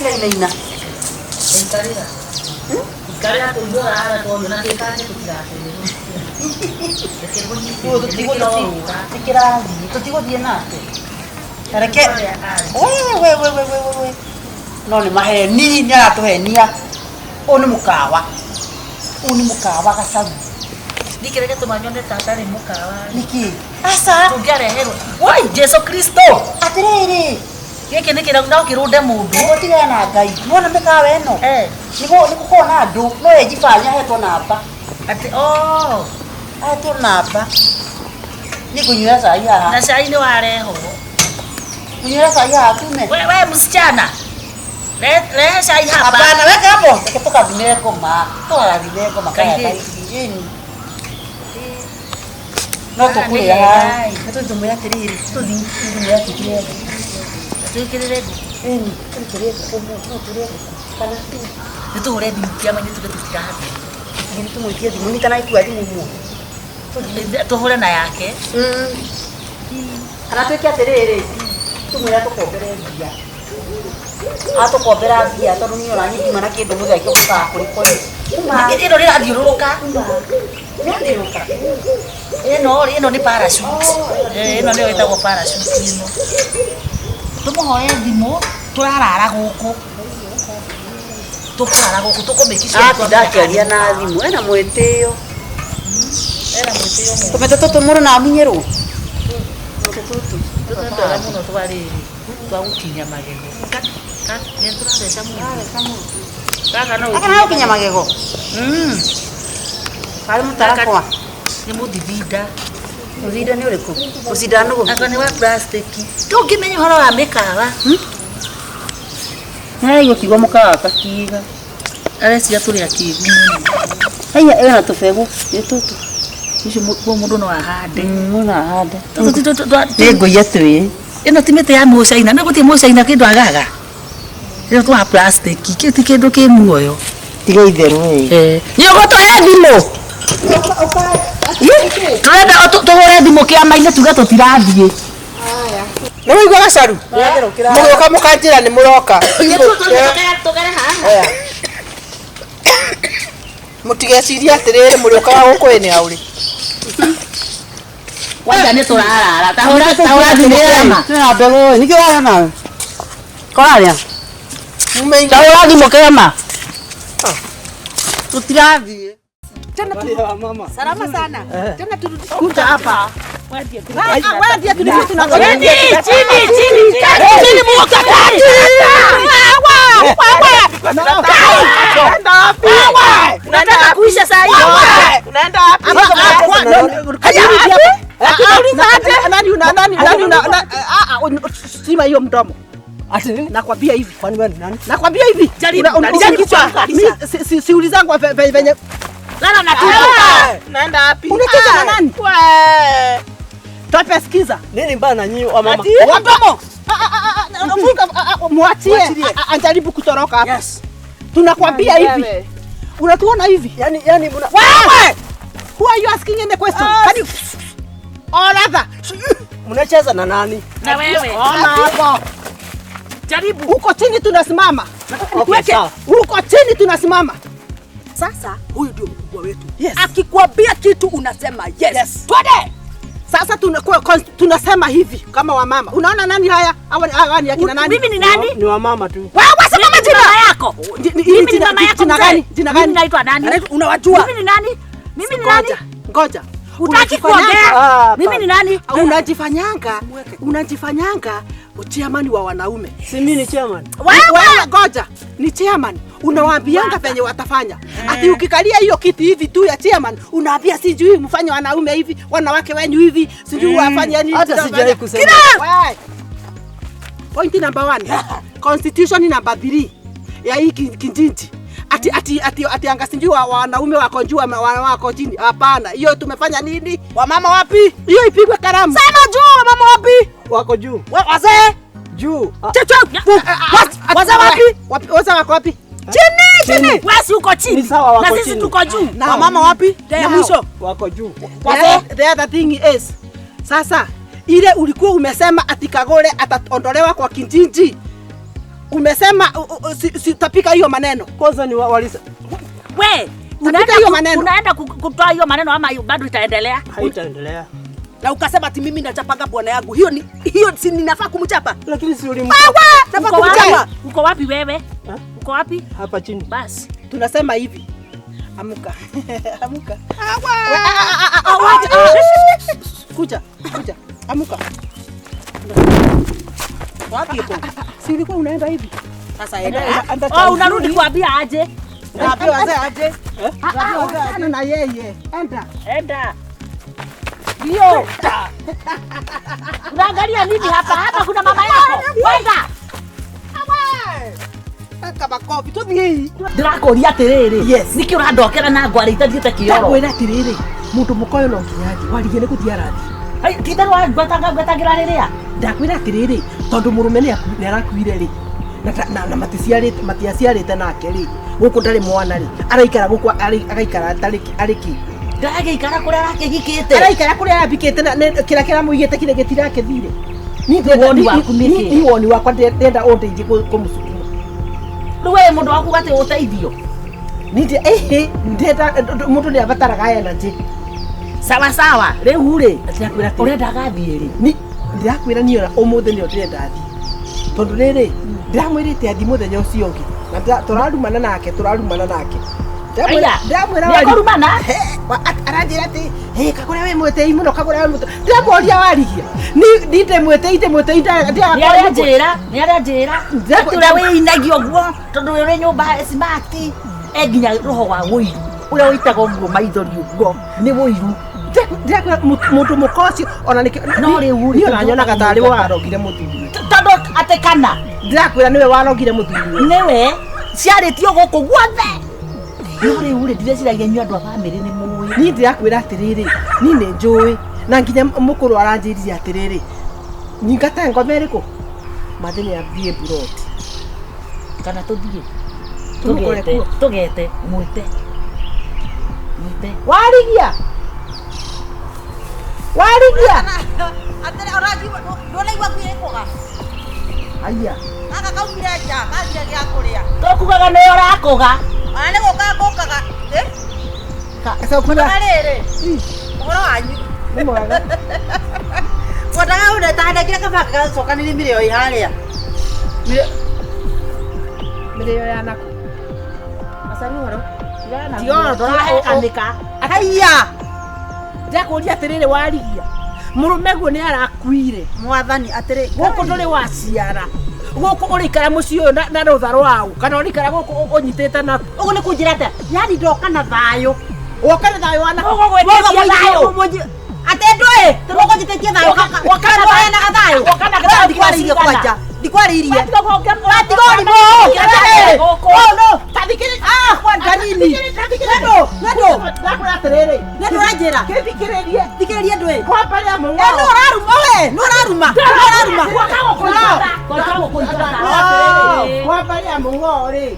Tũtirainaina. Ikarĩra. Ikarĩra tũigue ũrara tondũ na twĩkange tũtigacererwo. Reke ngũnyitĩrĩre, nĩkĩrorũra. Nĩkĩrathiĩ, tũtigũthiĩ nake. Ta reke we we we we we we we. No nĩ maheni, nĩ aratũhenia. Ũyũ nĩ mũkawa. Ũyũ nĩ mũkawa gacagu. Niĩ kĩrĩa gĩtũma nyone ta atarĩ mũkawa Nĩkĩ? Aca. Tũngĩareherwo. Woi, Jesu Kristo! Atĩrĩrĩ. Gĩkĩ nĩ kĩrau no kĩrũnde mũndũ. Nĩguo na Ngai. Nĩwona mĩkawa ĩno? Eh. Nĩguo nĩgũkorwo na andũ. No ye njibani ahetwo namba. Atĩ oh. Ahetwo namba. Niĩ ngũnyuĩra cai haha. Na cai nĩ warehwo. Ngũnyuĩra cai haha tume. We, we msichana. Rehe cai hapa. Hapana, weka hapo. Reke tũkathime ngoma. Tũgathime ngoma kaya Kairĩtu. thaa ici. Ĩni. No Haha nĩ tũkũrĩa hega haha. ĩ. Nĩ tũthiĩ tũmwĩre atĩrĩrĩ, tũthiĩ tũmwĩre atwĩkĩre ngũkũ. Twĩkĩrĩre ngũkũ. Ĩni, tũtũrĩe ngũkũ ũmũthĩ, no tũrĩe ngũkũ. Kana tu. Nĩ tũhũre thimũ kĩama-inĩ tuge tũtirathiĩ. Nĩ tũmwĩtie thimũ, nĩ kana aikua thimũ ũmũthĩ. Tũhũre na yake. Kana twĩke atĩrĩrĩ, tũmwĩre atũkombere mbia. Atũkombera mbia tondũ niĩ ona niĩ ndiuma na kĩndũ mũthenya ũkaga kũrĩ kũrĩ. Ĩno rĩrathiũrũrũka. Rĩrathiũrũrũka? Ĩno rĩ, ĩno nĩ parachute. Eh, ĩno nĩyo ĩtagwo parachute ĩno. Tũmũhoe thimũ, tũrarara gũkũ. Tũkũrara gũkũ, tũkũmĩki sure Atinda akĩaria na thimũ, ena mwĩtĩo. Ena mwĩtĩo mũno. Tũmĩtĩ tũtũ mũndũ no amunyĩrwo? Tũmĩtĩ tũtũ. Tũtũ nĩ twega mũno twa rĩrĩ, twa gũkinya magego. Ka, nĩ tũratheca mũndũ. Gaka no Gaka no gũkinya magego? Karĩ mũtarakwa? Nĩ mũthithinda. Mũthinda nĩ ũrĩkũ? Gũcinda nũgũ? Anga nĩ wa plastic. Ndũngĩmenya ũhoro wa mĩkawa. Nĩaraigua kiugo mũkawa kakiuga. Areciria tũrĩ akĩgu mũno. Haiya ĩna tũbegũ, nĩ tũtũ. Icio mũndũ no ahande. Mũndũ no ahande. Tũtũ ti tũtũ twa- Nĩ ngũiya twĩ. Ĩno ti mĩtĩ ya mũcaina, nĩ gũtirĩ mũcaina kĩndũ agaga. Ĩno twa plastic, kĩu ti kĩndũ kĩ muoyo. Tiga itherũ ĩ. Eh, nĩ ũgũtũhe thimũ? Tũrenda tũhũre thimũ kĩama-inĩ tuge tũtirathiĩ. Nĩ waigua gacaru? Mũgĩũka mũkanjĩra nĩ mũroka. Tũgere haha. Mũtigecirie atĩrĩrĩ mũrĩũkaga gũkũ ĩ nĩ aũrĩ. Kwanja nĩ tũrarara. Ta hũra thimũ kĩama. Twĩna mbegũ ĩ, nĩkĩ ũrarĩa nawe? Koraria? Mume Ta hũra thimũ kĩama. Tũtirathiĩ. Salama sana. Tena turudi hapa. Chini, chini, chini, chini muoka kai. Unataka kuisha saa hii. Unaenda wapi? Sima hiyo mdomo. Nakwambia hivi. Nakwambia hivi. Jaribu, jaribu kuangalia. Siulizangu venye Lala na tupo. Unaenda wapi? Unacheza na nani? Tope sikiza. Nini mbaya na nyinyi wamama? Mdomo. Funga, mwachie ajaribu kutoroka hapa. Tunakwambia hivi. Unatuona hivi? Yaani yaani mna Wewe! Who are you asking any question? Can you or other? mnacheza na nani? Na wewe. Ona hapo. Jaribu. Huko chini tunasimama. Okay, Weke. sawa. Huko chini tunasimama. Sasa huyu ndio mkubwa wetu. Yes. Akikwambia kitu unasema yes. Yes. Twende. Sasa tunasema hivi kama wamama. Unaona nani haya? Hawa ni akina nani? Mimi ni nani? Ni wamama tu. Wewe sema Mimi ni majina. mama yako. Hili Mimi ni jina mama yako jina mzee. gani? Jina gani? Mimi naitwa nani? Unawajua? Mimi ni nani? Mimi ni nani? Ngoja. Ngoja. Hutaki Unajifanyanga- kuongea? Ah, Mimi ni nani? Unajifanyanga, unajifanyanga chairman wa wanaume. Si mimi ni chairman. Wewe ngoja, ni chairman. Unawaambianga venye watafanya. Ati ukikalia hiyo kiti hivi tu ya chairman, unaambia sijui mfanye wanaume hivi, wanawake wenyu hivi, sijui wafanye nini. Hata sijawahi kusema. Kila! Point number 1. Constitution number 3 ya hii kijiji. Ati ati ati ati anga sijui wanaume wako juu ama wako chini. Hapana, hiyo tumefanya nini? Wamama wapi? Hiyo ipigwe karamu. Sema juu wamama wapi? Wako juu. Wazee? Juu. Ah, Wazee wapi? Wapi? Wazee wako wapi? Chini, chini. Wewe si uko chini. Ni sawa, wako Na sisi chini. tuko juu. Na Wamama wapi? Na mwisho. Wako juu. The other thing is, sasa ile ulikuwa umesema ati Kagore ataondolewa kwa kijiji. Umesema sitapika hiyo maneno. Kwanza ni walisa. We, unaenda kutoa hiyo maneno ama bado itaendelea? Haitaendelea. Na ukasema ati mimi nachapanga bwana yangu. Hiyo ni hiyo si ninafaa kumchapa? Lakini si ulimchapa. Nafaa kumchapa. Uko wapi wewe? Uko wapi? Hapa chini. Basi. Tunasema hivi. Amuka. Amuka. Kuja, kuja. Amuka. Wapi uko? Si ulikuwa unaenda hivi? Sasa enda. Oh, unarudi kuambia aje? Naambia wazee aje? Ana na yeye. Enda. Enda. Ndio. Unaangalia nini hapa? Hapa kuna mama yako. Wenda. Kama kofi tu thiĩ. Ndĩrakũria atĩrĩrĩ. Nĩkĩ ũrandokera na ngwarĩ itathiĩte kĩoro? Ndakwĩra atĩrĩrĩ, mũndũ mũkoyo no nginya athiĩ. Warigie nĩ gũthiĩ arathiĩ. Ai, ti itherũ ngwetangĩra rĩrĩa. Ndakwĩra atĩrĩrĩ, tondũ mũrũme nĩ arakuire rĩ. Na matiaciarĩte nake rĩ. Gũkũ ndarĩ mwana rĩ. Araikara gũkũ agaikara arĩ kĩ? Ndagĩikara kũrĩa arakĩhikĩte. Araikara kũrĩa arabikĩte na kĩrĩa kĩramũigĩte kĩrĩa gĩtirakĩthire. Ni woni waku nĩkĩ? Ni woni wakwa ndĩrenda ũndeithie kũmũcukuma. Rĩu we mũndũ waku atĩ ũteithio. Nĩ ndĩrenda mũndũ nĩ abataraga energy. Sawa sawa, rĩu rĩ ndĩrakwĩra atĩrĩ. Ũrenda agathiĩ rĩ? Ni ndĩrakwĩra niĩ ona ũmũthĩ nĩo ndĩrenda athiĩ. Tondũ rĩrĩ ndĩramwĩrĩte athiĩ mũthenya ũcio ũngĩ. Na tũrarumana nake, tũrarumana nake. Ndĩramwĩra nĩekũrumana? Aranjĩra atĩ hĩ kagũra wĩ mwĩtĩi mũno, kagũra wĩ mwĩtĩi. Ndĩramũria warigia. Ni ndĩmwĩtĩi ndĩmwĩtĩi nĩaranjĩra, nĩaranjĩra. Atĩ ũrĩa wĩinagia ũguo tondũ ũrĩ nyũmba smart e nginya roho wa ũiru ũrĩa ũitaga ũguo maithori ũguo nĩ ũiru. Ndĩrakwĩra mũndũ mũka ũcio ona nĩkĩo No rĩu rĩ niĩ ona nyonaga tarĩ we warogire mũthuri. Tondũ atĩ kana ndĩrakwĩra nĩwe warogire mũthuri. Nĩwe ciarĩtio gũkũ guothe. No rĩu rĩ ndireciiragia inyuĩ andũ a bamĩrĩ nĩ mũĩ. Niĩ ndĩrakwĩra atĩrĩrĩ, niĩ nĩ njũĩ na nginya mũkũrũ aranjĩrire atĩrĩrĩ, nyingata ngoma ĩrĩkũ? Mathĩ nĩ athiĩ mburoti. Kana tũthiĩ Tũmũkore tũgete kuo. tũgete mwĩte mwĩte. Warigia. Warigia. Atĩrĩ ũranjigua ndũnaigua ngui ĩkũga. Haiya. Gaka kaumire nja kathire gĩa kũrĩa. Tũkugaga nĩwe ũrakũga. Ona nĩ gũka ngũkaga. Cokura. Na rĩrĩ. Ũhoro wanyu. Nĩ mwega. Kwendaga ũndetanekire kaba gacokanĩrie mĩrĩo ĩ harĩa. Mĩrĩo ya naku. Acaru ũhoro. Tiga ndũraheanĩka. Haiya. Ndĩrakũria atĩrĩrĩ warigia. Mũrũme guo nĩ arakuire. Mwathani atĩrĩ gũkũ ndũrĩ waciara. Gũkũ ũrĩikara mũciĩ ũyũ na rũtha rwaũ kana ũrĩikara gũkũ ũnyitĩte na ũguo nĩ kũnjĩra atĩa? Yaani ndoka na thayũ. Woka na thayũ wa naku. Ũgũgwĩtĩkia thayũ. Atĩ ndũĩ ũgũnjĩtĩtie thayũ Woka na ndũheanaga thayũ. Woka na thayũ Ndikwarĩirie kwanja. Ndikwarĩirie. Watiga Watiga ũrimũ. Gũkũ. Ah, kwanja nini? Nendo, nendo. Ndakwĩra atĩrĩrĩ. Nendo ũranjĩra. Kĩthikĩrĩrie. Thikĩrĩria ndũĩ. Kwamba rĩa mũng'ao. Nendo ũraruma we, nĩ ũraruma. Nĩ ũraruma. Kwamba rĩa mũng'ao rĩ.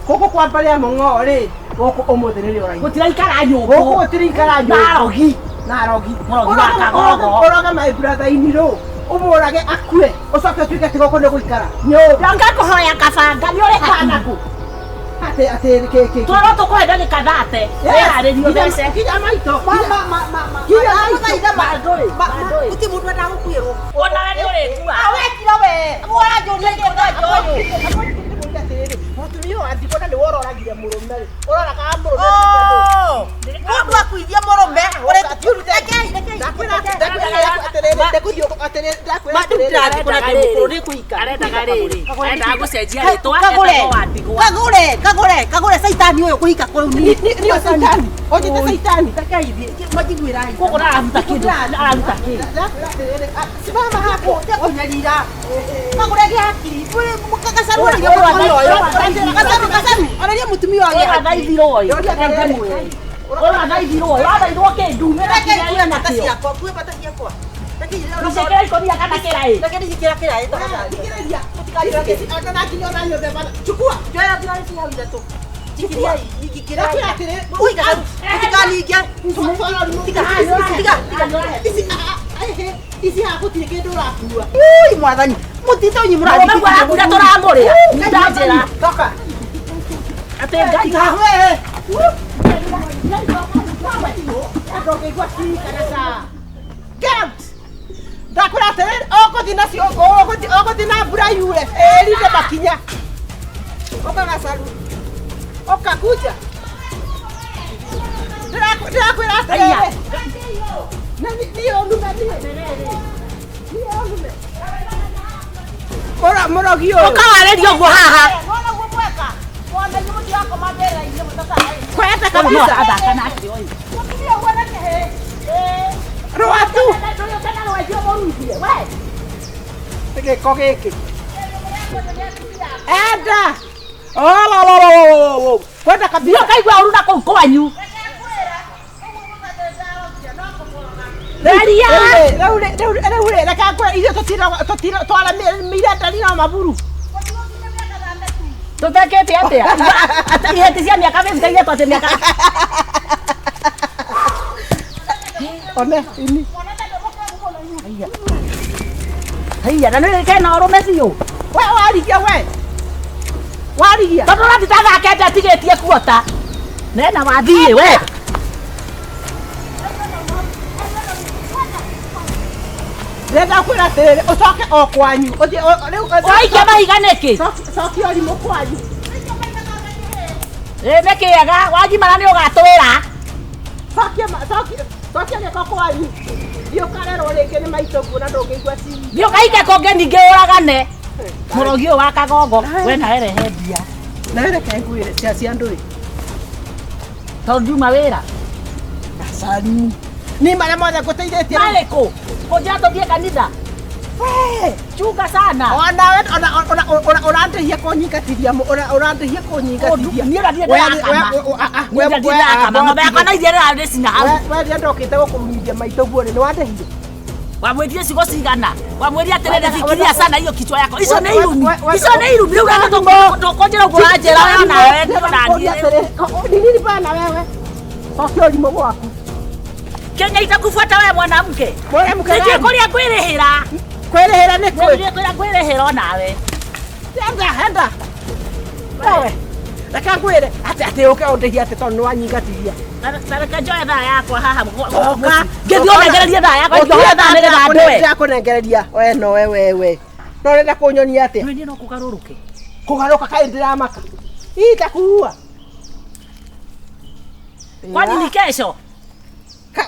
Gũkũ kwamba rĩa mũng'ao rĩ. Gũkũ ũmũthĩ nĩrĩo ũraigua. Gũtiraikara nyũngũ. Gũkũ gũtiraikara nyũngũ. Na arogi. Na arogi. Mũrogi wa kagogo. Ũroge my brother in law. Ũmũrage akue. Ũcoke ũtuĩke atĩ gũkũ nĩ gũikara. Nyũmba. Ndoka kũhoya kabanga nĩ ũrĩ Naku. Atĩ atĩ kĩ kĩ. Tũrwo tũkũhe ndagĩka thate. Wĩharĩrie ũthece. Kinya maitho. Ma ma ma ma ma. Kinya maitho. Ma ma. Gũtirĩ mũndũ endaga gũkuĩrwo. Onawe nĩ ũrĩkua. Wekira we. Ũranjũria kĩ ũranjũria. Mũtumia ũyũ athikwo na nĩwe ũroragire mũrũme rĩ. Ũroragaga mũrũme. Mũndũ akuithia mũrũme. Rekei, rekei. Ndakwĩra atĩrĩrĩ, ndĩkũthiĩ atĩrĩrĩ, ndakwĩra atĩrĩrĩ. Arendaga rĩrĩ. Arendaga gũcenjia rĩtwa. Kagũre. Etagwo Wandigwa. Kagũre, kagũre, kagũre caitani ũyũ kũhika kũu niĩ. Nĩo caitani. Ũnjĩte caitani. Rekei thiĩ. Manjiguĩra. Gũkũ araruta kĩndũ. Araruta kĩ. Ndakwĩra atĩrĩrĩ, simama hapo. Kũnyarira. Kagũre gĩa hakiri. Gacaru arĩria mũtumia ũyũ. Gacaru, gacaru. Arĩria mũtumia ũyũ. Ũyũ athaithirwo ĩ. Ũyũ athaithirwo ĩ. Athaithirwo kĩ ndume na Rekei kĩrĩa ngue ena bata kĩo. ciakwa. Ngue bata ciakwa. Rekei Rũcekera ikũnia kana kĩraĩ. Reke ndicikĩra kĩraĩ tafadhali. Thikĩrĩria. Ona na nginya ona nyũmba bana. Chukua. Njoera thigari ci hau ithatũ. Njikiriai, njikiriai. Ndakwĩra atĩrĩrĩ, Ui, Gacaru, mũtikaninge. Tiga, tiga, tiga. Ici, Aihe, ici haha gũtirĩ kĩndũ ũrakua. Ui mwathani, mũtito nyi mũrathiĩ. Mũrũme arakura tũramũrĩa. Ndanjĩra. Toka. Atĩ Ngai. Gawe. Ndũngĩigua ci kana ca. Get out. Ndakwĩra atĩrĩrĩ, ũgũthiĩ nacio, ũgũthiĩ na mbura yure, ĩrinde makinya. Ũka gacaru. Ũka kuja. Ndĩrakwĩra atĩrĩrĩ. Na niĩ ũnume niĩ. Niĩ ũnume. Mũrogi ũyũ. Ũkawarĩria ũguo haha. Kwenda Ũyũ no kabisa. athaka nake ũyũ. Rwatu. Gĩko gĩkĩ. Enda. Oh, kwenda kabisa. Ũkaigua ũru na kũu kwanyu. Theria. Rĩu rĩ, reke ngwĩre, ithuĩ tũtira twaramĩire ndari na maburu. Tũtekĩte atĩa? Iheti cia mĩaka 50 iretwo atĩ mĩaka. One, ini. Haiya, na nĩ kena ũrũme biũ. We warigia we. Warigia. Tondũ ũrathiĩ ta thaa kenda atigĩtie kuota. Nena wathiĩ we. Ndĩrenda kwĩra atĩrĩrĩ, ũcoke o kwanyu. Ũthiĩ rĩu Ũraikia mahiga nĩkĩ? Cokia ũrimũ kwanyu. Ĩ nĩ kĩega, wagimara nĩ ũgatwĩra. Cokia cokia gĩko kwanyu. Thiĩ ũkarerwo rĩngĩ nĩ maitũ na ndũngĩigua ci. Thiĩ ũkaike kũngĩ ningĩ ũragane. Mũrogi ũyũ wa kagongo, we nawe rehe mbia. Nawe reke ngwĩre cia cia andũ rĩ. Tondũ ndiuma wĩra. Gacaru. Ni marĩa mothe ngũteithĩtie. Marĩkũ? Kũnjĩra tũthiĩ kanitha. We. Chunga sana. Ona we ona ona ona ũrandĩhia kũnyingatithia ũrandĩhia kũnyingatithia. Niĩ ũrathiĩ ndĩrakama. Niĩ ũrathiĩ ndĩrakama. Ng'ombe yakwa no ithiĩ ĩrarĩcina hau. We rĩrĩa ndokĩte gũkũrumithia maitũ guo rĩ, nĩ wandĩhire? Wamwĩtire ciugo cigana? Wamwĩrire atĩrĩrĩ, fikiria sana hiyo kichwa yako. Icio nĩ irumi. Icio nĩ irumi. Rĩu wee ndũkũnjĩra ũguo ũranjĩra we onawe nĩ ũrathiĩ. Ni nini bana wewe? Cokia ũrimũ gwaku. Kenya itakufuata wewe mwanamke. Mwanamke Nĩnjũĩ gani? kũrĩa ngwĩrĩhĩra. Kwĩrĩhĩra nĩ kwĩ? Nĩnjũĩ kũrĩa ngwĩrĩhĩra onawe. Enda, enda. Wewe. Reke ngwĩre atĩ atĩ ũke ũndĩhie atĩ tondũ nĩ wanyingatithia. Ta reke njoe thaa yakwa haha. Coka. Ngĩthiĩ ũnengererie thaa yakwa. Njoe thaa nĩgetha ndũe. Ndĩrakũnengereria. We no we we we. No ũrenda kũnyonia atĩa? Niĩ no kũgarũrũke. Kũgarũka kaĩ ndĩramaka. Itakuua. Kwani ni kesho?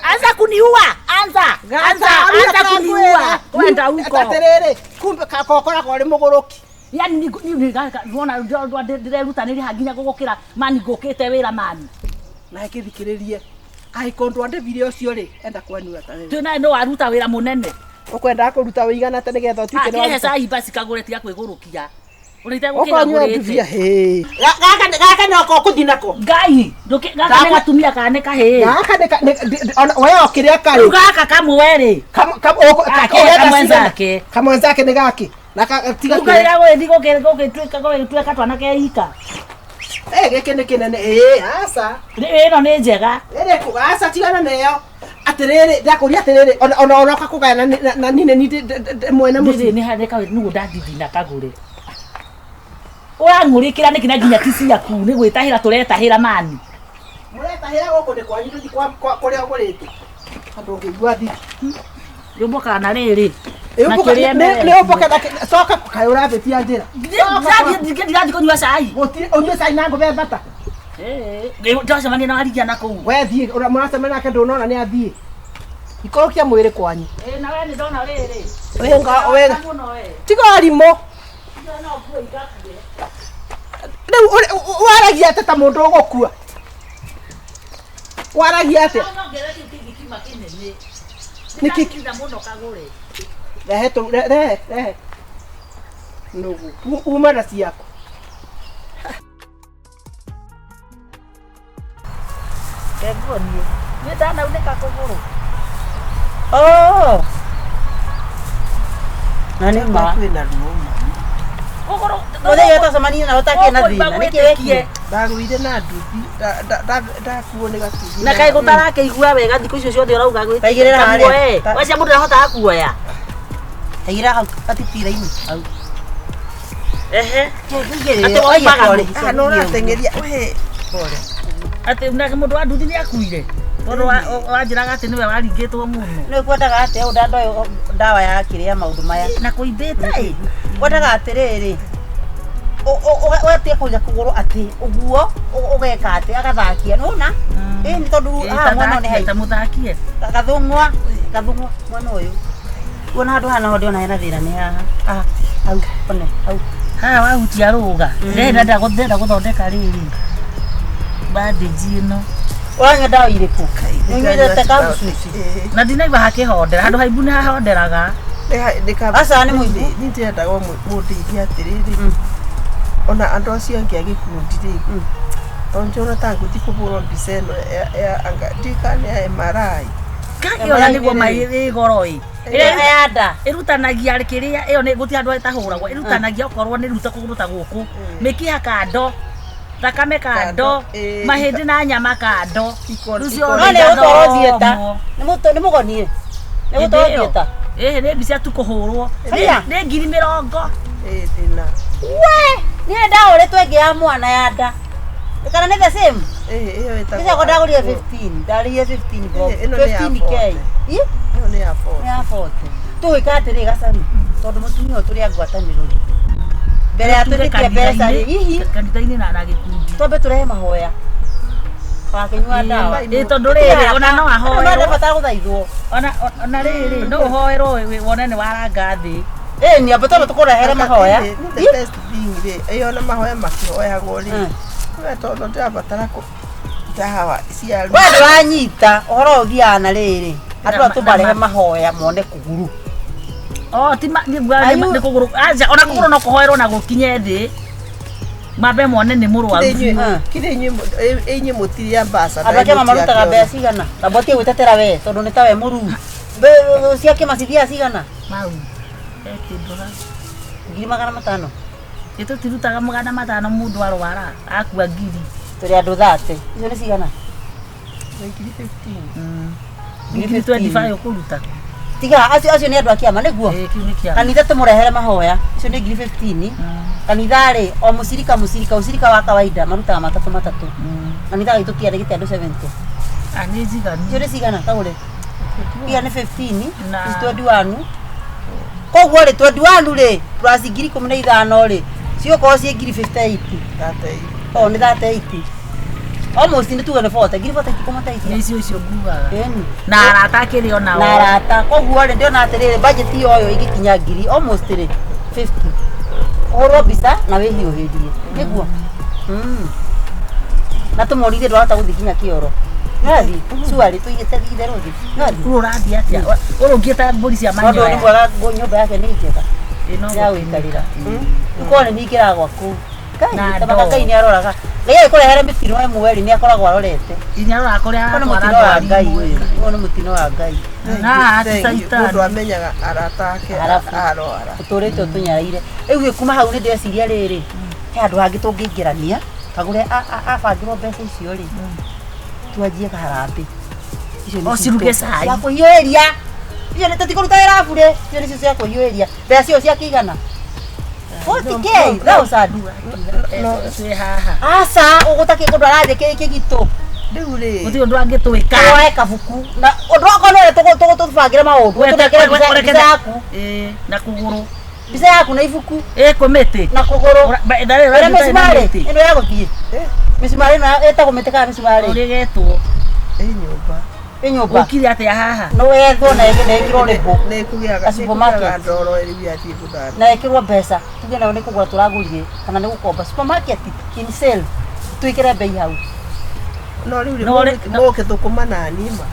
Anza kuniua, anza. Anza, anza kuniua. Kwenda huko. Atĩrĩrĩ, kumbe kokoragwo ũrĩ mũgũrũki. Yaani ni wona ndĩrerutanĩria haha nginya gũgũkĩra mani ngũkĩte wĩra mani. Na gĩthikĩrĩrie. Angĩkorwo ndwandĩhire ũcio rĩ, enda kwanua ta wewe. Twĩ nawe no waruta wĩra mũnene. Ũkwendaga kũruta wĩigana atĩa nĩgetha ũtuĩke nĩ Akĩhe waruta? cai basi kagũre tiga kwĩgũrũkia. Ũrĩte gũkĩra Ũkanyua ndubia ngũrĩte. hĩ. Gaka noko ũkũthiĩ nako. Ngai, ndũkĩ gaka nĩ gatumia kana nĩ kahĩĩ. Gaka nĩ ona we o kĩrĩa karĩ. Rĩu gaka kamwe rĩ. Akĩhe kamwenzake. Kamwenzake nĩ gaki. Na tiga Rĩu kĩrĩa. karĩa gũgĩthiĩ gũgĩtuĩka twana ke ika. Gĩkĩ nĩ kĩnene. Ĩĩ, aca. Ĩno nĩ njega. Ĩrĩkũ? Aca tigana nayo. Atĩrĩrĩ, ndakũria atĩrĩrĩ, ona ona ũka kũgayana na niĩ nĩ mwene Ndĩrĩ mũciĩ. nĩ harĩ kawe nĩguo ndathithina kagũre. Ũrang'ũrĩkĩra nĩkĩ na nginya ti ciaku nĩ gwĩtahĩra tũretahĩra mani. Mũretahĩra gũkũ nĩ kwanyu ndũthiĩ kũrĩa ũgũrĩte. Andũ ũngĩigua thithi. Rĩũmbũkaga na rĩrĩ. Na kĩrĩa Nĩ ũmbũke na coka kaĩ ũrabĩtia njĩra. Ndirathiĩ kũnyua cai. Gũtirĩ ũnyue cai na ngũbe mbata. Ndacemania na warigia na kũu. We thiĩ mũracemania nake ndũnona nĩ athiĩ. Ikũrũkia mwĩrĩ kwanyu. Ĩ na we nĩ ndona rĩrĩ. Wĩnga wĩnga. Mũno we. Tiga ũrimũ. Rĩu waragia atĩa ta mũndũ ũgũkua? Waragia atĩa? Nĩkĩ Rehe tũ rehe rehe. Nũgũ. Uma na ciaku. Kenguonie. Niĩ ndanaunĩka kũgũrũ. Oh. Na nĩ ma. Kwĩna ruo ma. Kũgũrũ. Mũthenya Ũracemania nawe ũtakĩrĩ na thĩna. Nĩkĩ wekire? Ndagũire na nduthi, ndakuo nĩ gatuthi. Na kaĩ gũtarakĩigua wega thikũ icio ciothe ũrauga gwĩ. Taigĩrĩra harĩa. Wacia mũndũ ndahotaga kuoya. Taigĩrĩra hau gatibira-inĩ. Hau. Ehe. Atĩ waumaga Ah, no ũrateng'eria we. Pole. Atĩ nake mũndũ wa nduthi nĩ akuire. Tondũ wanjĩraga atĩ nĩwe waringĩtwo mũno. Nĩ kwendaga atĩa ũũ ndandoĩ ndawa ya kĩrĩa maũndũ maya. Na kũimbĩte ĩ. Kwendaga atĩrĩrĩ. Ũgatiga kũiga kũgũrũ atĩ ũguo ũgeka atĩ agathakia nĩwona? Ĩ nĩ tondũ haha mwena nĩ Ta mũthakie. Gathũng'wa gathũng'wa mwena ũyũ. Kuona handũ haha naho ndĩrona hena thĩna nĩ haha. Haha hau one hau. Haha wahutia rũga. Ndĩrenda gũthondeka rĩrĩ. Bandage ĩno. Ũranyua ndawa irĩkũ? Nĩũnyuĩte kabucuci? Na ndinaigua hakĩhondera. Handũ haimbu nĩ hahonderaga. Aca nĩ mũimbu. Niĩ ndĩrendaga mũndeithie atĩrĩrĩ. Ona andũ acio angĩ a gĩkundi rĩ, tondũ njona ta ngũthiĩ kũhũrwo mbica ĩno ya anga ndikane ya MRI. Ĩyo na nĩguo mai ĩ goro ĩ. Ĩrĩa ya nda. Ĩrutanagia kĩrĩa ĩyo nĩ gũtirĩ handũ ĩtahũragwo. Ĩrutanagia okorwo nĩ ruta kũgũrũ ta gũkũ. Mĩkiha kando. Thakame kando. Mahĩndĩ na nyama kando. No nĩ gũtwarwo theatre. Nĩ mũgonie. Nĩ gũtwarwo theatre. Ĩhĩ nĩ mbica tu kũhũrwo. Nĩ 20,000. Ĩ thĩna. We, niĩ ndahũrĩtwo ĩngĩ ya mwana ya nda. Kana nĩ the same? Ĩyo ĩtagwo. Icio ndagũrire 15, ndarĩhire 15 bob. 15K. Ĩyo nĩ ya 40. Nĩ ya 40. Tũgwĩka atĩrĩ Gacaru, tondũ mũtumia ũyũ tũrĩ a ngwatanĩro rĩ. Mbere ya twĩtĩtie mbeca rĩ, hihi kanitha-inĩ na gĩkundi. Twambe tũrehe mahoya. Wakĩnyua ndawa. Ĩ tondũ rĩrĩ ona no ahoerwo. No ndabatara gũthaithwo. Ona rĩrĩ no ũhoerwo wone nĩ waranga thĩ. Ĩ ni ambata tũkũrehere mahoya. The best thing rĩ, ĩyo na mahoya makĩhoyagwo rĩ. We tondũ ndĩrabatara ndawa cia We ndũranyita ũhoro ũthiaga na rĩrĩ. Andũ aya tũmarehe mahoya mone kũguru. Oh, ti nĩ kũgũrũ. Aca ona kũgũrũ no kũhoerwo na gũkinye thĩ. Mambe mone nĩ mũrwaru. Kĩrĩ inyuĩ mũtirĩ ambassador. Andũ akĩama marutaga mbeca cigana? Tamba ũtige gwĩtetera we tondũ nĩ ta we mũruu. Cia kĩama cithiaga cigana? Mau. Kĩndũ hau. 500,000. Ĩ tũtirutaga 500 mũndũ arwara akua ngiri. Tũrĩ andũ 30. Icio nĩ cigana? 15. 25 ũkũruta. Tiga acio acio nĩ andũ a kĩama nĩguo? Ĩ kĩu nĩ kĩama. Kanitha tũmũrehere mahoya. Icio nĩ 15,000. Kanitha rĩ o mũcirika mũcirika ũcirika wa kawaida marutaga matatũ matatũ. Kanitha gaitũ kĩarĩ gĩte andũ 70. Ah nĩ njiganu. Icio nĩ cigana kagũre? Iria nĩ 15, ici 21. Koguo rĩ 21 rĩ plus 15,000 rĩ cigũkorwo ciĩ 58,000. Oh nĩ 38. Almost nĩ tuge nĩ 40, 40 ikũmateithia. Nĩ icio icio ngugaga. Ĩni. Na arata akĩrĩ onao. Na arata. Koguo rĩ ndĩrona atĩrĩrĩ budget ĩyo ĩngĩkinya ngiri almost rĩ 50. Ũhũrwo mbica na wĩhiũhĩrie. Nĩguo? Na tũmorithie ndwahota gũthiĩ nginya kĩoro. Nĩũrathiĩ? Cuarĩ tũigĩte itherũ thĩ. Nĩũrathiĩ? Ũyũ ũrathiĩ atĩa? Ũrũngiĩ ta mbũri cia manyoya. Tondũ nĩ mwega nyũmba yake nĩ njega. Ya gũikarĩra. Ũkorwo nĩ ningĩraga gwaku. Ngai, tabaka Ngai nĩ aroraga. Ngai agĩkũrehere mĩtino ĩmwe rĩ nĩ akoragwo arorete. Nĩ aroraga kũrĩa Ũyũ nĩ mũtino wa Ngai ũyũ. Ũyũ nĩ mũtino wa Ngai. Na ti caitani. Mũndũ amenyaga arata ake arwara. Ũtũrĩte ũtũnyaraire. Rĩu kuma hau nĩ ndĩreciria rĩrĩ. He handũ hangĩ tũngĩingĩrania. Kagũre abangĩrwo mbeca icio rĩ. Twanjie kaharambĩ. O ciruge cai. Cia kũhiũhĩria. Icio nĩ tũtikũruta wĩra bure. Icio nĩcio cia kũhiũhĩria. Mbeca icio cia kĩigana. 40K thousand. No twĩ haha. Aca ũgũtakĩ kũndũ arathiĩ kĩgitũ. Rĩu rĩ. Gũtirĩ ũndũ angĩtwĩka. Woe kabuku. Na ũndũ okorwo nĩ ũrĩa tũbangĩre maũndũ. Tũnengere mbica yaku. Ĩ na kũgũrũ. Mbica yaku na ibuku. Ĩ kũmĩtĩ. Na kũgũrũ. Ĩrĩa mĩcumarĩ ĩno ya gũthiĩ. Mĩcumarĩ ĩno ĩtagwo mĩtĩ kana mĩcumarĩ? Ũrĩgetwo. Ĩ nyũmba. Ĩ nyũmba. Ũkire atĩa haha? No wethwo na ĩkĩrwo rĩbũ. Nĩ kũgĩaga ndoro rĩu yathiĩ gũthambia. Na ĩkĩrwo mbeca. Tuge nayo nĩ kũgũra tũragũrire kana nĩ gũkomba. Supermarket in sale. Twĩkĩre bei hau. No rĩu rĩ mũgũkĩthũkũma na niĩ ma.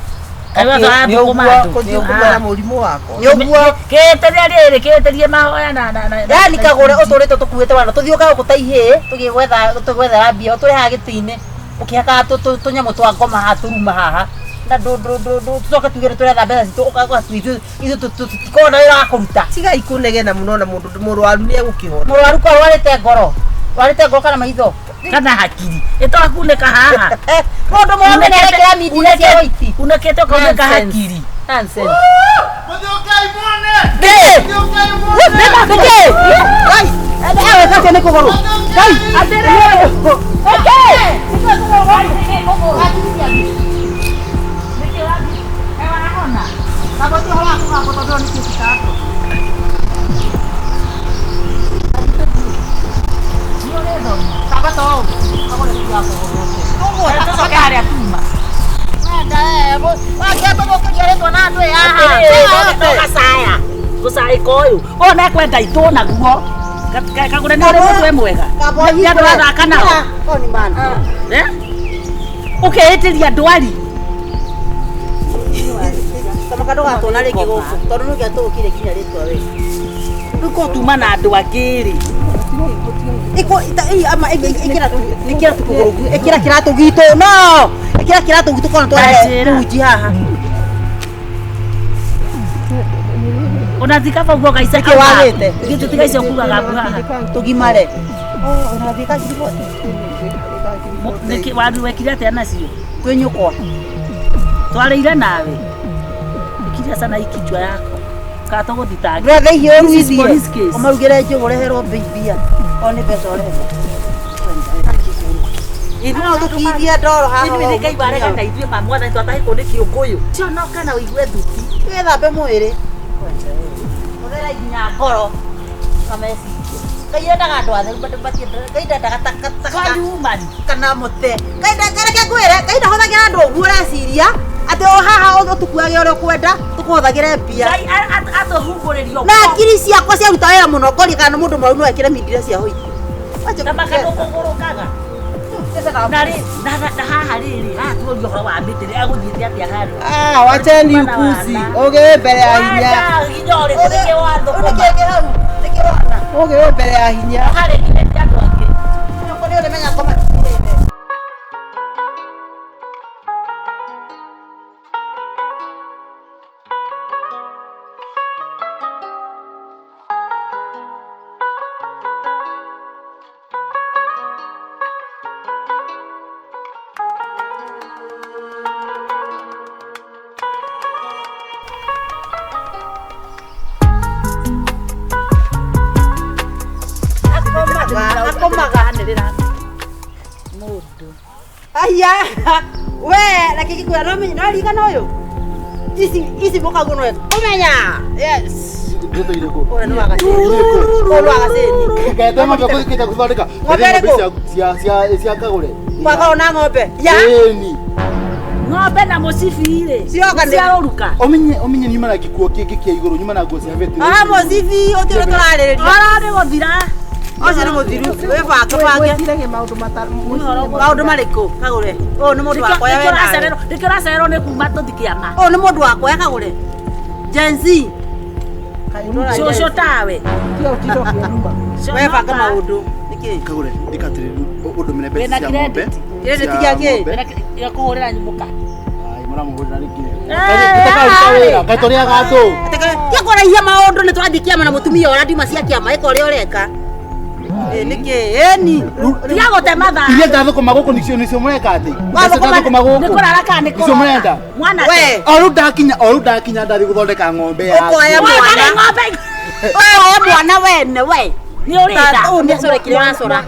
Kũthũkũma na mũrimũ wakwa. Nĩũguo. Kĩĩtĩria rĩrĩ kĩĩtĩrie mahoya na Yani kagũre ũtũrĩte tũkuĩte wana tũthiũkaga gũkũ ta ihĩĩ tũgĩgwethera mbia ũtũrehaga gĩtĩ-inĩ ũkĩhakaga tũnyamũ twa ngoma haha tũruma haha na tũcoke tuge nĩ tũretha mbeca citũ ũgatwithu ithuĩ tũtikoragwo na wĩra wa kũruta. Tigai kũnegena mũno na mũndũ mũrwaru nĩ egũkĩhona. Mũrwaru ko arwarĩte ngoro. Warĩte ngoro kana maitho? Kana hakiri. Ĩtorakunĩka haha. Mũndũ mũrũme nĩ arekĩra mindira cia white. Unĩkĩte ũkaunĩka hakiri. Nonsense. Mũthiũkai muone! Nĩkĩ? Mũthiũkai muone! Nĩkĩ? Ngai, ewe kake nĩ kũgũrũ. Ngai, atĩrĩrĩ. Nĩkĩ? Gũcaĩka ũyũ ũyũ nekwenda itũ naguo kagũre nĩ ũrĩ mũtwe mwega nĩ andũ athaka nao ũkeĩtĩria ndwari Kamaka ndũgatũona rĩngĩ gũkũ tondũ nĩ ũngĩatũgũkire nginya rĩtwa we. Rĩu korwo tuma na andũ angĩ rĩ Ĩkĩra tũkũgũrũ ĩkĩra kĩratũ gitũ no ĩkĩra kĩratũ gitũ kona twarehe runji haha. Ona thika bau gaica Nĩkĩ wagĩte? Gĩtũ tiga icio kugaga mbu haha. Tũgimare. Ũrathiĩ kajiboti. Nĩkĩ waru wekire atĩa nacio? Kwĩ nyũkwa. Twarĩire nawe. Ikiria sana ikichwa yako. Kana tũgũthitanga. Brother hiyo ũruithie. Police case. Ũmarugĩre njũgũ ũreherwo mbia. O nĩ mbeca ũrenda. Ithuĩ no tũkithie ndoro haha. Ithuĩ nĩ Ngai warega na ithuĩ ma mwathani twatahĩkwo nĩ kĩũngũyũ. Conoka na ũigue thuti. Wĩthambe mwĩrĩ. Ũthera nginya ngoro na meciria. Ngai endaga andũ atheru Ngai ndendaga takataka kana mũte. Ngai reke ngwĩre Ngai ndahũthagĩra andũ ũguo ũreciria atĩ o haha ũtũkuage ũrĩa ũkwenda tũkũhũthagĩre mbia. Ngai atũhumbũrĩrio. Na ngiri ciakwa ciaruta wĩra mũno ngoria kana mũndũ mũrwaru no ekĩre mindira cia hoiti. Tamaka ndũkũgũrũkaga. Na haha rĩrĩ haha tuorio ũhoro wa mĩtĩ rĩ agũthiĩte atĩa handũ. Ah, wacheni ukuzi. Ũgĩ mbere ya hinya. Hinya ũrĩkũ nĩkĩ wathũkũma? Nĩkĩ hau? Nĩkĩ wona? Ũgĩ mbere ya hinya. Harĩ nginya andũ angĩ. Nĩ ũrĩmenya ngoma citirĩte. Aya, we reke ngĩkwĩra no menye no ririkana ũyũ ici mũkaguo no ũmenya yes ũrĩa nĩ wagacĩni ũyũ nĩ wagacĩni Ngete ng'ombe kũthikĩte gũthondeka Ng'ombe ĩrĩkũ? cia kagũre. Kwakorwo na ng'ombe ya Ĩni. Ng'ombe na mũcibi rĩ Cioka nĩ- ciaũruka. Ũmenye nyuma na gĩkuo kĩngĩ kĩa igũrũ nyuma na nguo cia beti. Ah, mũcibi ũcio ũrĩa tũrarĩrĩria Ũhoro nĩ gũthira. Ũcio nĩ mũthiru wĩbange bange Mwĩciragie maũndũ maũndũ marĩkũ kagũre ũyũ nĩ mũndũ wakwa we nawe Nĩkĩo ũracererwo nĩ kuma tũthi kĩama. Ũyũ nĩ mũndũ wakwa kagũre Gen Z Cũcũ tawe. Webanga maũndũ nĩkĩ Kagũre ndĩkatĩrĩru ũndũmĩre mbeca Wĩna cia ng'ombe. credit? Credit gĩa kĩ? Ya kũhũrĩra mũka. Ai mũramũhũrĩra rĩngĩ. Eh, Tũkaruta wĩra kaĩ tũrĩaga andũ. Tiga kũraihia maũndũ nĩ tũrathiĩ kĩama na mũtumia ũrĩa ndima cia kĩama ĩka ũrĩa ũreka. Nĩkĩ ĩni Tiga gũte mathaa. Iria ndathũkũma gũkũ nĩcio mũreka atĩ. Wathũkũma- Ndathũkũma gũkũ. Nĩ kũrara kana nĩ Nĩcio mũrenda. Mwana we O rĩu ndakinya ndathiĩ gũthondeka ng'ombe yaku. Ũkoya mwana mwana. ng'ombe We oya mwana wene we nĩ ũrĩnda. Ũũ nĩ acore kĩrĩa ũracora.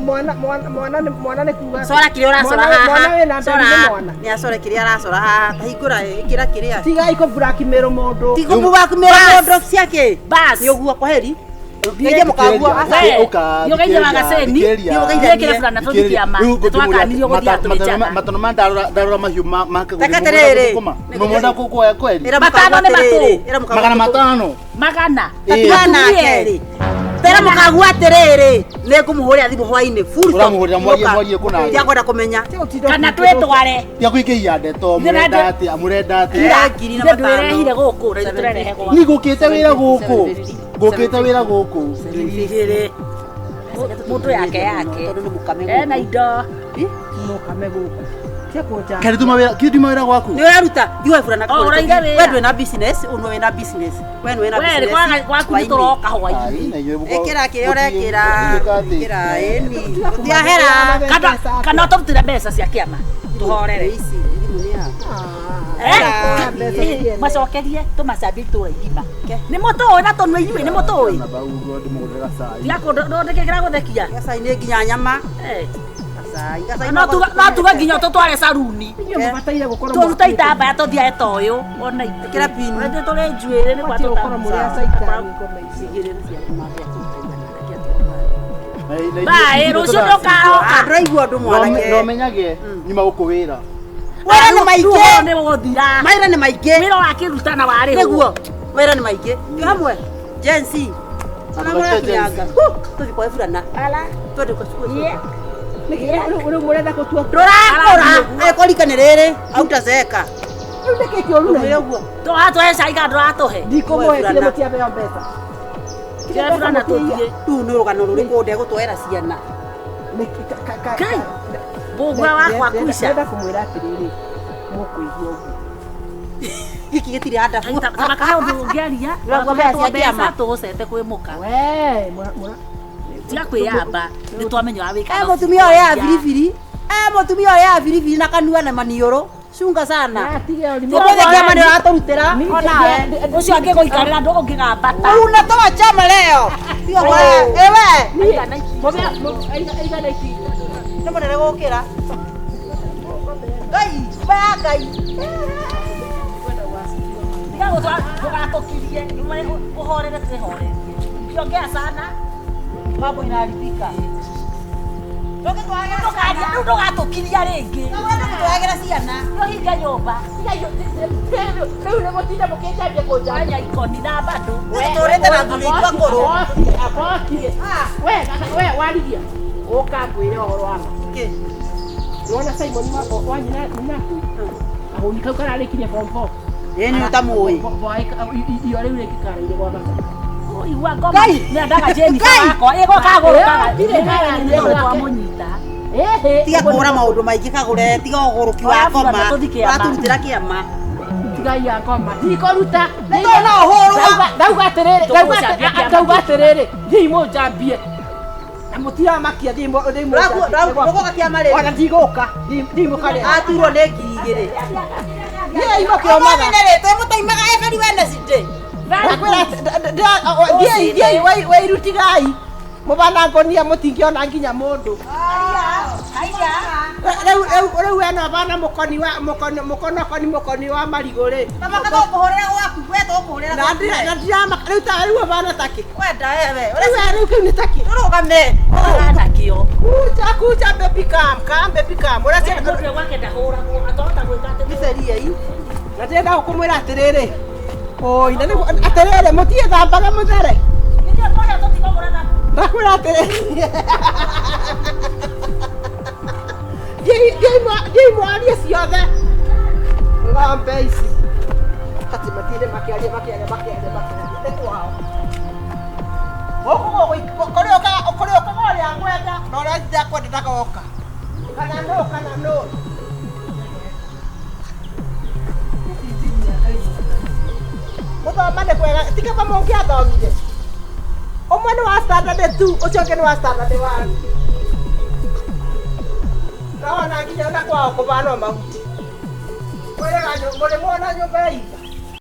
Mwana nĩ kuga Cora kĩrĩa ũracora Mwana- mwana haha. wĩna nda Cora. nĩ mwana. Nĩ acore kĩrĩa aracora haha. Ta hingũra ĩkĩra kĩrĩa. Tigai kũ blackmail mũndũ. Ti kũbubakmĩra mũndũ ciake. Bas. Nĩ ũguo kwaheri. Ngeithie mũkaguo. We, nĩũgeithie wagacĩni. Nĩũkĩre burana tũthiĩ kĩama. Nĩtwakanirio gũthiĩ tũrĩ njana. Matano ma ndarora mahiũ ma kagũre. Reke atĩrĩrĩ. Mũmwenda kuoya kweli. Ĩra Matano mũkaguo nĩ atĩrĩrĩ. matũ. Ĩra mũkaguo Magana atĩrĩrĩ. matano. Magana. Tatua Atumia nake. erĩ. Tera mũkaguo atĩrĩrĩ. Nĩ ngũmũhũrĩra thimũ hwainĩ. Full stop. Ũramũhũrĩra mwarie mwarie kũna. Ndiakwenda kũmenya. Kana twĩtware. Tiga kũingĩhia ndeto mũrenda atĩa mũrenda atĩa. Eh, ngiri na Ithuĩ matano. ndwĩrehire gũkũ na ithuĩ tũrerehe gwaku. Ni ngũkĩte wĩra gũkũ. Ngũkĩte wĩra gũkũ. Igĩrĩ. Mũndũ yake yake. Tondũ nĩ mũkame Ena gũkũ. indo. Mũkame gũkũ. Tia kũnjambia. Kari tuma wĩra, kiri tuma wĩra gwaku. Nĩ ũraruta iwe burana Oh, ũraiga wĩra. we ndwĩ na business ũnwe wĩna business we nĩ wĩna We business gwaku nĩ tũroka hwainĩ. Ĩkĩra kĩrĩa ũrekĩra ĩkĩra ĩni gũtiahera Kana kana ũtũrutĩre mbeca cia kĩama tũhorere. Ici thimũ nĩ ya Eh? Macokerie tũmacambie itũra igima. Nĩ mũtũĩ na tũnua inyuĩ nĩ mũtũĩ. Tiga kũndũ kĩragũthekia. Gacai nĩ nginya nyama. Eh. Gacai gacai No tuga nginya tũtware caruni. Inyuĩ mũbataire gũkorwo Tũruta itambaya tũthiae ta ũyũ ona ithuĩ. Ĩkĩra pin. Ona ithuĩ tũrĩ njuĩrĩ nĩ kwa Mũbatiĩ gũkorwo mũrĩ a caitani ngoma ici. Bae rũciũ ndũkaroka. Ndũraigua ũndũ mwanake. No menyage nyuma gũkũ wĩra. Wĩra nĩ maingĩ. Nĩ gũthira. Mawĩra nĩ maingĩ. Wĩra wakĩruta na warĩhwo. Nĩguo. Mawĩra nĩ maingĩ. Twĩ hamwe. Gen Z. Ona mũratuyanga. Tũthiĩ kwa burana. Twende kwa cukuru. Nĩkĩ rĩu mũrenda gũtua Ndũrakũra. Angĩkorwo rika nĩ rĩrĩ autazeeka. Rĩu nĩkĩ kĩũru na Ũmwĩre ũguo. Tũratũhe cai kana ndũratũhe. ndikũmũhe kĩrĩa mũtiaheo mbeca. Kĩrĩa burana tũthiĩ. Rĩu nĩ rũgano rũrĩkũ ndegũtwara ciana. Kai. Mbũgua wakwa kuica. Ndĩrenda kũmwĩra atĩrĩrĩ mũkũigua ũguo. Gĩkĩ gĩtirĩ handabu. Tabaka he ũndũ ũngĩaria. Ndũraigua mbeca cia kĩama. Tũgũcete kwĩ mũka. We mũra Tiga kwĩyamba nĩ twamenya ũrĩa wĩkaga. Eh mũtumia ũrĩa biribiri. Eh mũtumia ũrĩa biribiri na kanua na maniũrũ. Cunga sana. tige ũrimũ. Ũmũthĩ kĩama nĩ ũratũrutĩra onawe. Ũcio angĩgũikarĩra ndũ ũngĩgambata. Unatoa chama leo. Sio kwa ewe. Aigana itinga. Nĩ mũnene gũkĩra. Ngai, mbaya Ngai. Tiga gũtwa ndũgatũkirie. Ũhorere twĩhorerie. Ukiongea sana Mambo inaharibika. ndũkaria rĩu ndũgatũkiria rĩngĩ. Ndũgũtwagĩra ciana. Ũhinge nyũmba. Rĩu nĩ mũtinda mũkĩnjambia kũnjambia. Anya ikoni na bado. Tũrĩte na thuri itũ akũrũ. Akokire. We we warigia. Ũka ngwĩre ũhoro wa ma. Kĩ? Wona Simon wa nyina nyina. Kahũni kau kararĩkirie form 4. Ĩĩ nĩ ũtamũĩ. Iyo rĩu rĩngĩ karaire gwa baba. Igua ngoma. Nĩendaga Jennifer wakwa. Ĩgo kagũrũkaga. Nĩ twamũnyita. Tiga kũhũra maũndũ maingĩ kagũre, tiga ũgũrũki wa ngoma. Ũratũrutĩra kĩama. Tigai ya ngoma. Ndikũruta. Nĩ tondũ no ũhũrwo. Ndauga atĩrĩrĩ, ndauga atĩrĩrĩ, thiĩi mũnjambie. Na mũtiramakia thiĩi mũnjambie. Ndũgũka kĩama rĩrĩ. Ona ndigũka. Thiĩi mũkarĩa. Aturwo nĩ 2,000. Thiĩi mũkĩomaga. Ũmũthĩ nĩ rĩ twĩmũtaimaga every Wednesday. Thiĩi thiĩi weirutigai. Mũbana ngonia mũtingĩona nginya mũndũ. Rĩu ena bana mũkoni wa mũkoni mũkonokoni mũkoni wa marigũ rĩ. Tabaka tũkũhũrĩra gwaku, we tũkũhũrĩra Na gwaku. ndirama rĩu ta rĩu bana takĩ. Wenda wewe. Rĩu rĩu kĩu nĩ takĩ. Tũrũgame. Ũrana kĩo. Kuja kuja baby come, come baby come. Ũracia Mũndũ gwake ndahũragwo. Atahota gwĩka atĩ. Mĩberia iu. na ndĩrenda gũkũmwĩra atĩrĩrĩ. Oi, na nĩguo atĩrĩrĩ mũtiĩthambaga mũthere. Ithuĩ twona tũtikũgũra thabuni. Ndakwĩra atĩrĩrĩ. Thiĩi mwarie ciothe. Ng'ombe ici. Ati matinde makĩaria makĩaria makĩaria makĩaria. Nĩ kwao. Gũkũ kũrĩ ũkaga kũrĩ ũkaga ũrĩa ngwenda na ũrĩa itakwenda ndagoka. Kana nũ kana nũ. Gũthoma nĩ kwega ti kaba mũngĩathomire. Ũmwe nĩ wa standard 2 ũcio ũngĩ nĩ wa standard 1. Naona nginya ona kwao kũbana mahuti. Mũrĩ muona nyũmba ya itha.